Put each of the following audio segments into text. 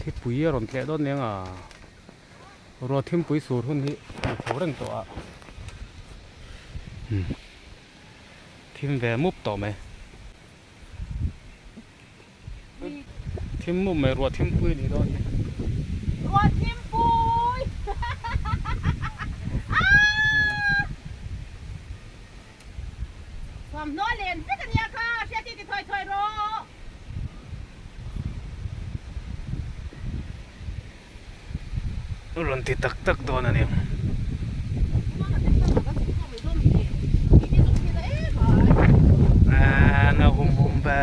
Thipui a rawn tleh dawn nia nga ruah thimpui sur hun hi a tho reng tawh a thim ve mup tawh mai thim mup mai ruah thimpui a nih dawn hi. Ruah thimpui Thuamhnaw len vek a nia kha, hriat i ti thawi thawi rawh. Rawn ti tak tak dawn a ni. Aaa na hum hum ve.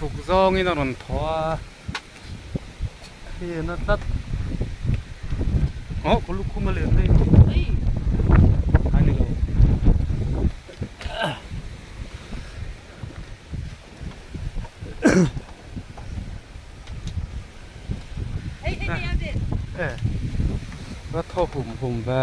Chhuk zawngin a rawn thaw a hei na tlat aw ka lukhum a lian daih a ni lo. Ka thaw hum hum ve.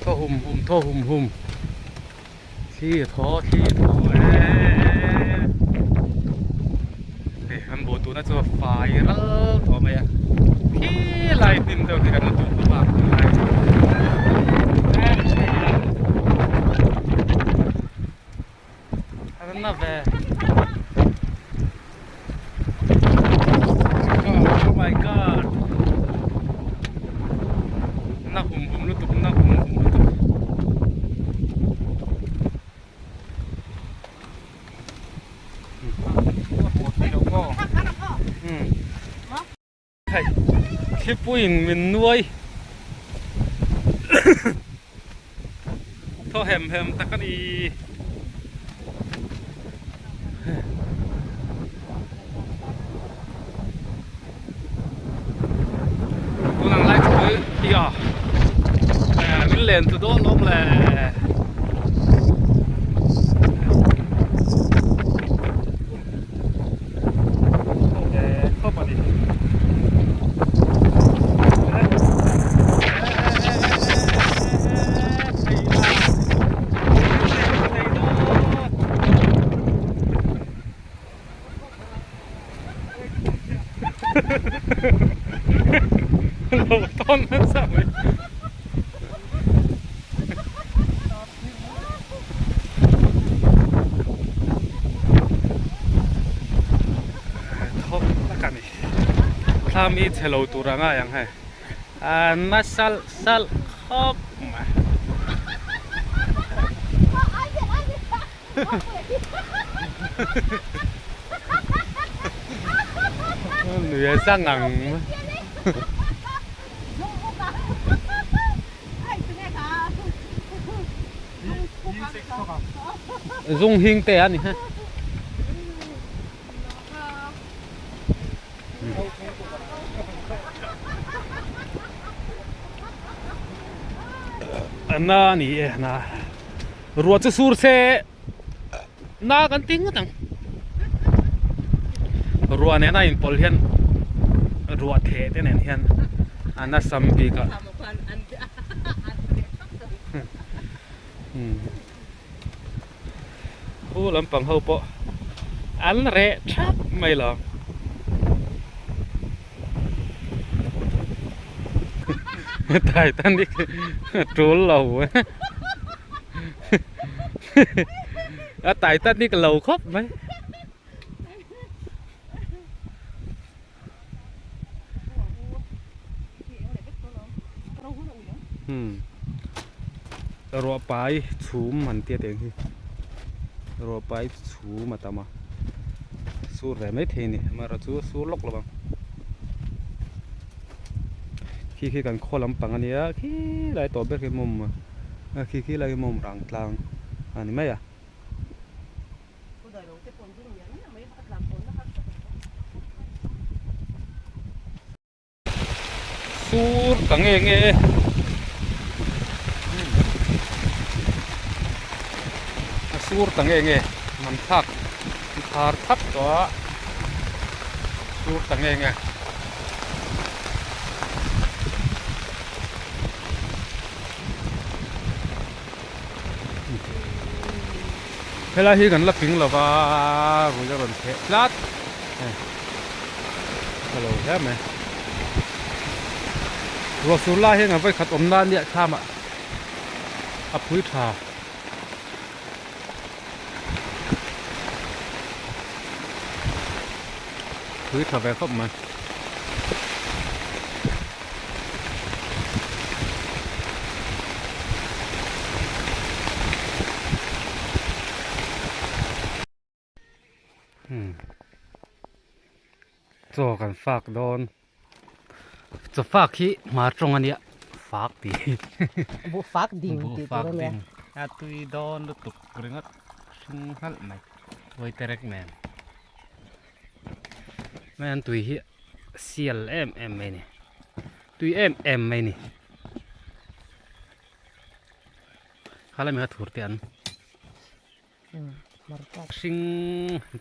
Thaw hum hum thaw hum hum. Thli a thaw thli a thaw eeeee hei kan buh tuna chu a fai ral tawh mai a khi lai hnim deuh hi kan la duh khawp a tunlai chu a na ve oh my god na hum hum lutuk na hum hum lutuk Hei thlipuiin min nuai thaw hem hem tak a ni. Tun ang lai chu i a min len tu dawn lawm le. Khawp a ni. Lo tawn nasa mai. Thawk tak a ni. Thlam hi chhe lo tur a ngai ang hei. A na salh salh khawp mai. Nui a sang ang. Zung hing te a ni ha. Na ni e na. Ruah chu sur se na kan ti ngawt ang. Ruah nena inpawlh hian ruah theh te nen hian a nasam bik a. Khu lampang ho pawh an reh thap mai lo. Titanic tul lo a Titanic lo khawp mai. Ruah pai chhum han tia teng hi ruah pai chhum a tam a sur ve mai thei a ni amaherawh chu sur lawk lo ang khi khi kan khaw lampang a nia khi lai tawh ber khi mawm a khi khi lai hi mawm rang tlang a ni mai a. sur ta nge nge e a sur ta nge nge man thlak khar thap tawh a sur ta nge nge. Helai hi kan la ping lo va rui a rawn theh tlat hei ka lo hle mai ruah sur lai hian a vawikhat awm nan nia thlam ah a phui tha. Phui tha ve khawp mai. Chaw kan fak dawn chaw fak hi hmar tawng a nia fak tih hi buh fak ding tih tur a nia a tui dawn lutuk ringawt hring nghalh mai vawiterek nen mai an tui hi sial em em mai a ni tui em em mai a ni khalai mi kha thur te an. Hring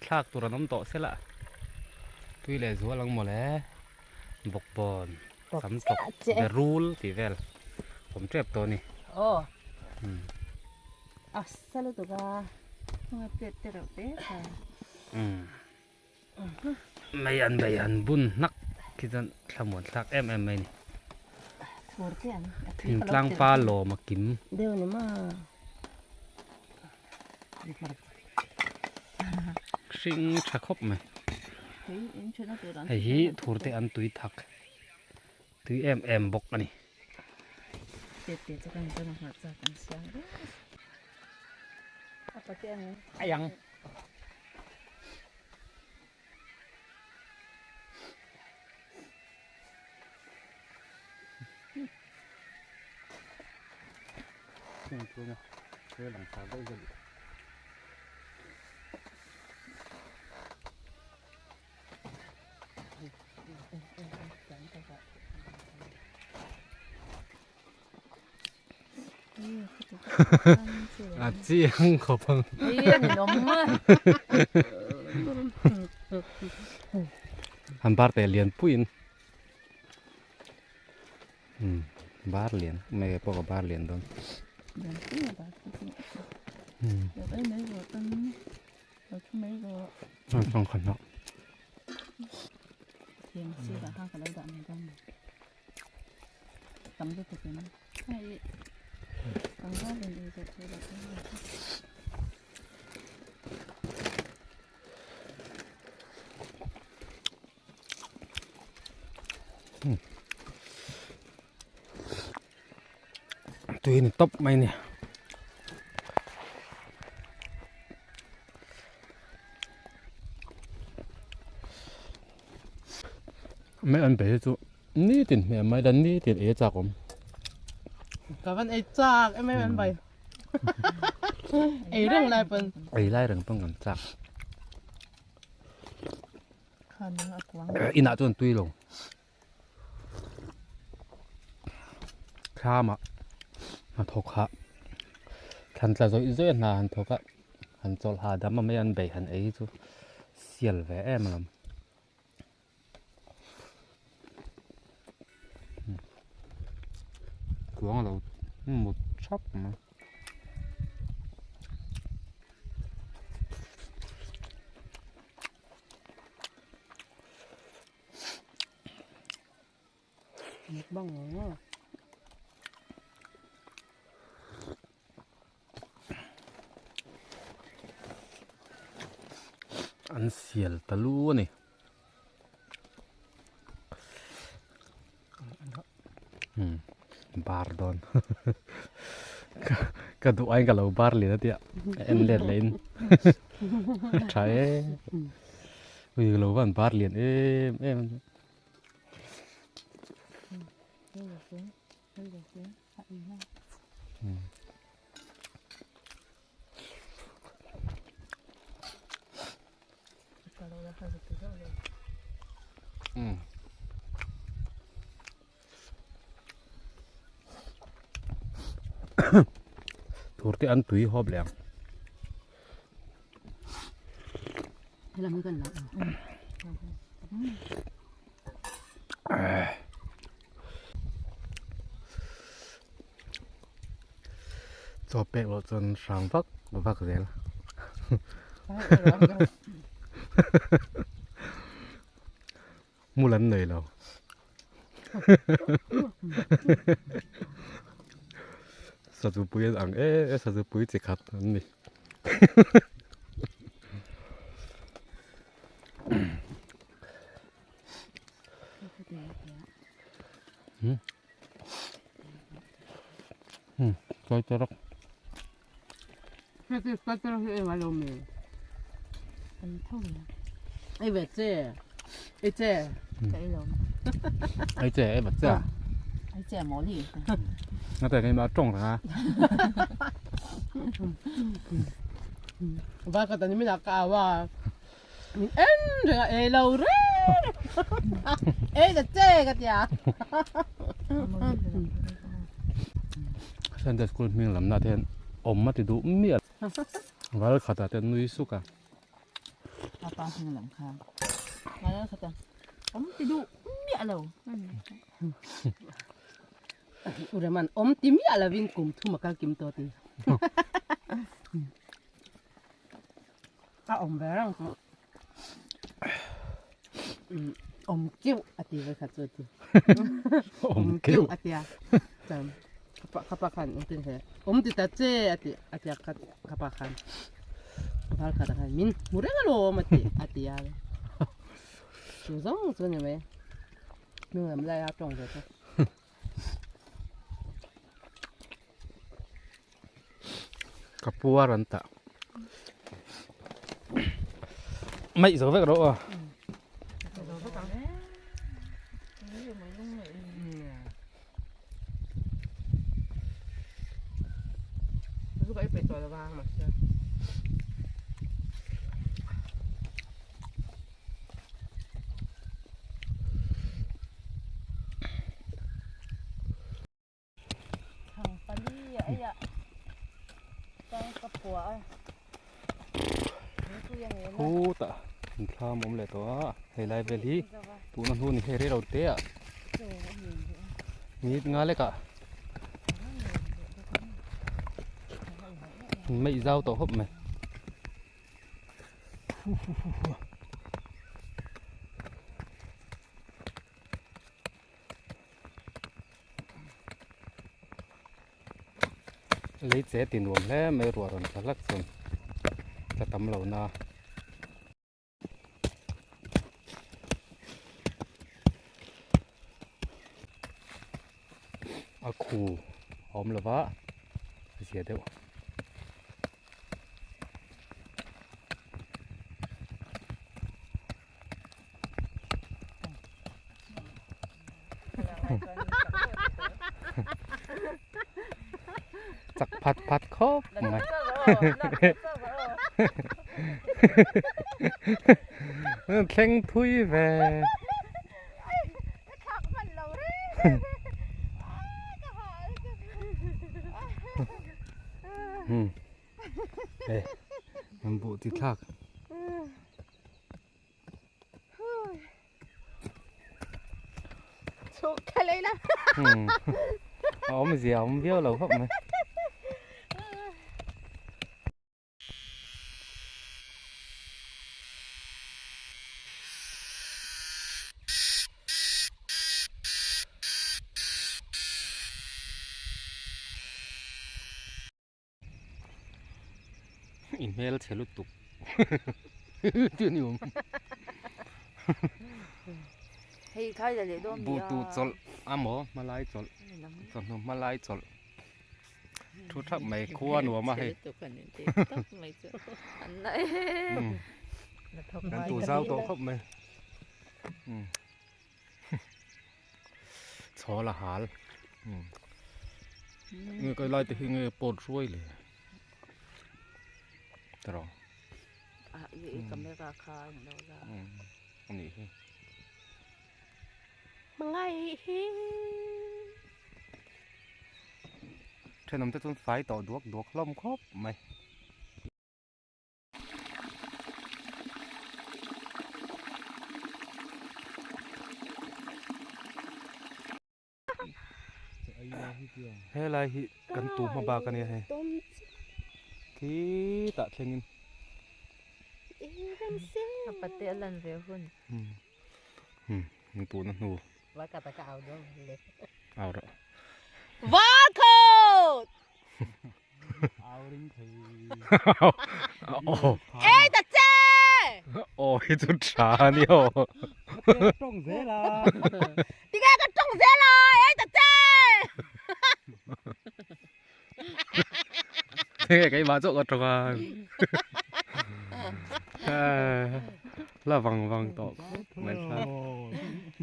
thlak tur an awm tawh sela tui leh zual ang mawle bawkbawn sam tawk berul tih vel awm tep tawh a ni. Mei an bei han bun hnak khi chuan thlamuan thlak em em mai a ni. Thingtlang pa lawm a kim. Hring tha khawp mai. Hei hi thur te an tui thak tui em em bawk a ni. Ayang. A chiang khawp ang. An bar teh lian puiin umm bar lian mai pawh ka bar lian dawn. Tui ni tawp mai ni. Mai an be hi chu nitin hmeh mai la nitin ei a chak awm. Ka van ei chak em em an bai. Ei reng lai pawn. Ei lai reng pawn kan chak. Inah chuan tui lo. Thlamah hnathawk hah thlan tla zawih zawih a hna han thawk a han chawlh hahdam a mai an bei han ei hi chu sial ve em alawm. Kuang a lo mut thap mai. An sial ta lu a ni. Umm bar dawn ka duh aiin ka lo bar lian a tia a en let leh in tha e ui ka lo van bar lian em em a ni. Thur te an tui hawp leh ang. Helam hi kan la. Chaw pek loh chuan hrang vak vak zel. Hmul an nei lo. Sazupui an ang e sazupui chi khat an ni. Hmm. Hmm, kai tarak. Ei ve che ei che ei che ei vật che à ei che mỏ đi nó tại cái mà trồng ra va ka tani mina ka wa min en renga ei lo re ei da che ka tia Sunday school hming lamna te hian awm a ti duh miah val khatah te nui suk a. Apa hming lam kha val khatah awm ti duh miah lo. Ureman awm ti miah lovin kum thum a kal kim tawh ti. A awm ve rang chu. Awm keuh a ti ve kha chu a ti. Awm keuh a tia. Chuan ka pa khan engtin nge awm ti ta che a ti a tia kha ka pa khan val khat ah khan min hmu reng alawm a ti a ti a. Chu zawng chu a ni mai. Hnung lam lai a tawng ve chu. Ka puar an tah maih zo vek rawh aw. Khutah an thlam awm leh tawh a helai vel hi tuna hnu ni hei rei lo te ah minute nga lek ah an meih zau tawh khawp mai. Lei che ti nuam hle mai ruah rawn tla hlak chuan tla tam lo na. A khu a awm lova a zia deuh. Chak phat phat khawp mai. Thleng thui ve. Hei, an buh ti thlak. Chhuk thla lei la. A awm zia a awm viau lo khawp mai. I hmel chhe lutuk tih a ni awm. Hei khai la leh dawn Bu tu chawlh a maw hmalai chawlh chawhnu hmalai chawlh thu thap mai khua nuam a hei. Kan tu zau tawh khawp mai. Chhawl a hal nge kai lai te hi nge pawt ruai le tawrh camera kha a lo la anih hi hmangaih hi. Thenawm te chuan fai tawh duak duak hlawm khawp mai. Helai hi kan tu hma bak ania hei khitah thlengin Pate a lan ve hun. Um tuna hnu au rawh. Varkut! Ei ta che! Aw hi chu tha a ni aw. Tawng zel a. Tinge ka tawng zel a, ei ta che! Tinge keimah chauh ka tawng a. La vang vang tawh khawp mai thla.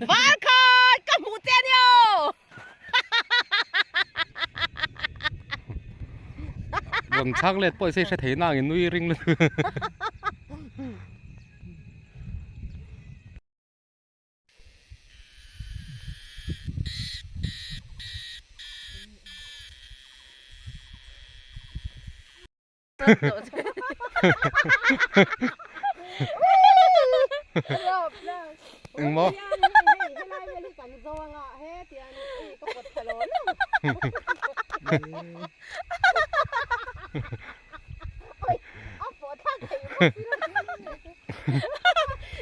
Varkut! Ka hmuh che a ni aw! Rawn chhak let pawh se hre thei nang in nui ring lutuk. Engmaw?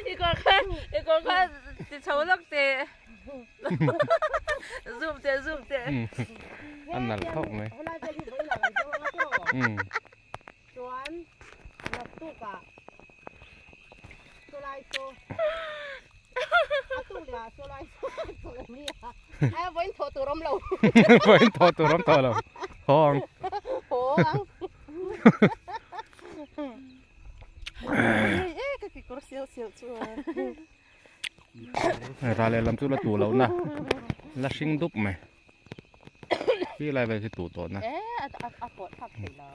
I kawr kha i kawr kha ti chho lawk teh zoom teh zoom teh. A nalh khawp mai. Chuan naktukah sawlai saw a tuk leh ah sawlai saw a chawlh ni a ai vawiin thawh tur awm lo vawiin thawh tur awm tawh lo haw ang haw ang e ka kekawr sial sial chu ral leh lam chu la tu lo na la hring dup mai. Khi lai vel khi tuh tawh na. E a pawh thlak theih lo.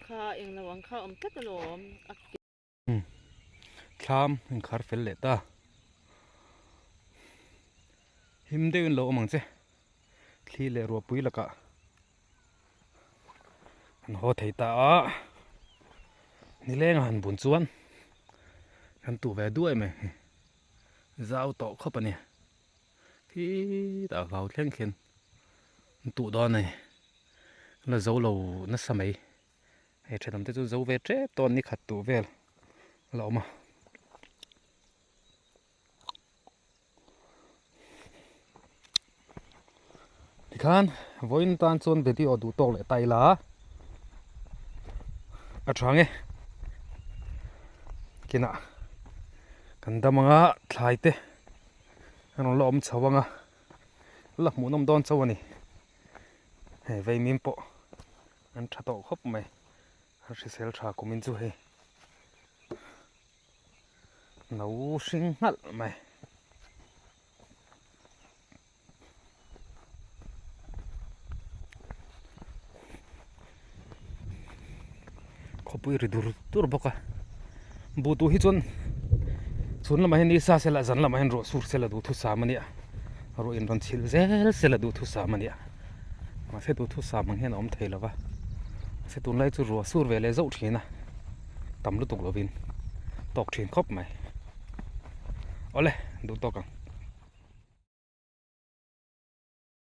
Kha eng lo ang kha awm tlat alawm. Thlam inkhar fel leh ta. Him deuhin lo awm ang che. Thli leh ruahpui lakah an haw thei ta a. Nileng a han bun chuan kan tuh ve duai mai. Zau tawh khawp a ni. Khitah vau thleng khian an tuh dawn a ni la zo lo nasa mai hei thenawm te chu zo ve tep tawn ni khat tuh vel a la awm a. Tikhan vawiin tan chuan video duh tawk leh ta ila a tha nge kinah kan dam anga thlai te. An rawn la awm chho ang a, la hmuhnawm dawn chauh a ni. Hei vaimim pawh an tha tawh khawp mai, an hrisel tha kumin chu hei no hring nghalh mai. Khawpui ri dur dur bawk a buh tuh hi chuan chhun lamah hian ni sa sela zan lamah hian ruah sur sela duhthusam a nia ruah in rawn chhilh zel sela duhthusam a nia mahse duhthusam ang hian a awm thei lo va mahse tunlai chu ruah sur ve leh zauh thin a tam lutuk lovin tawk thin khawp mai awle duh tawk ang.